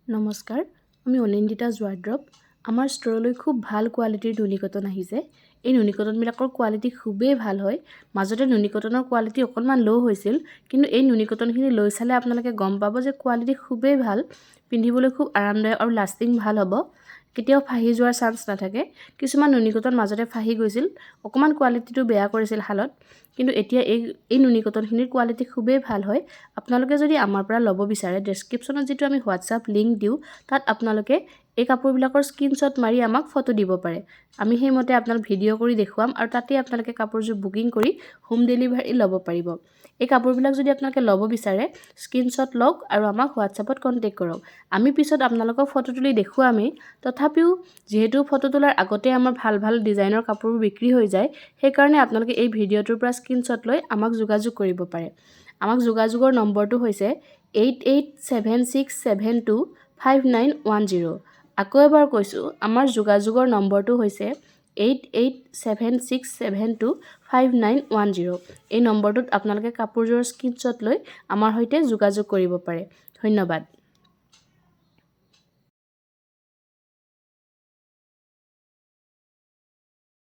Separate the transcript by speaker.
Speaker 1: নমস্কাৰ, আমি অনিন্দিতা ৱাৰ্ড্ৰব। আমাৰ ষ্ট'ৰলৈ খুব ভাল কোৱালিটিৰ নুনি কটন আহিছে। এই নুনি কটনবিলাকৰ কোৱালিটি খুবেই ভাল হয়। মাজতে নুনি কটনৰ কোৱালিটি অকণমান ল' হৈছিল, কিন্তু এই নুনি কটনখিনি লৈ চালে আপোনালোকে গম পাব যে কোৱালিটি খুবেই ভাল। পিন্ধিবলৈ খুব আৰামদায়ক আৰু লাষ্টিং ভাল হ'ব। কেতিয়াও ফাহি যোৱাৰ চান্স নাথাকে। কিছুমান নুনি কটন মাজতে ফাহি গৈছিল, অকণমান কোৱালিটিটো বেয়া কৰিছিল শালত। কিন্তু এতিয়া এই নুনি কটনখিনিৰ কোৱালিটি খুবেই ভাল হয়। আপোনালোকে যদি আমাৰ পৰা ল'ব বিচাৰে, ডেছক্ৰিপশ্যনত যিটো আমি হোৱাটছআপ লিংক দিওঁ, তাত আপোনালোকে এই কাপোৰবিলাকৰ স্ক্ৰীনশ্বট মাৰি আমাক ফটো দিব পাৰে। আমি সেইমতে আপোনাক ভিডিঅ' কৰি দেখুৱাম আৰু তাতেই আপোনালোকে কাপোৰযোৰ বুকিং কৰি হোম ডেলিভাৰী ল'ব পাৰিব। এই কাপোৰবিলাক যদি আপোনালোকে ল'ব বিচাৰে, স্ক্ৰীনশ্বট লওক আৰু আমাক হোৱাটছআপত কণ্টেক্ট কৰক। আমি পিছত আপোনালোকক ফটো তুলি দেখুৱামেই। তথাপিও যিহেতু ফটো তোলাৰ আগতেই আমাৰ ভাল ভাল ডিজাইনৰ কাপোৰবোৰ বিক্ৰী হৈ যায়, সেইকাৰণে আপোনালোকে এই ভিডিঅ'টোৰ পৰা স্ক্ৰীনশ্বট লৈ আমাক যোগাযোগ কৰিব পাৰে। আমাক যোগাযোগৰ নম্বৰটো হৈছে 8876725910। আকৌ এবাৰ কৈছোঁ, আমাৰ যোগাযোগৰ নম্বৰটো হৈছে 8876725910। এই নম্বৰটোত আপোনালোকে কাপোৰযোৰৰ স্ক্ৰীনশ্বট লৈ আমাৰ সৈতে যোগাযোগ কৰিব পাৰে। ধন্যবাদ।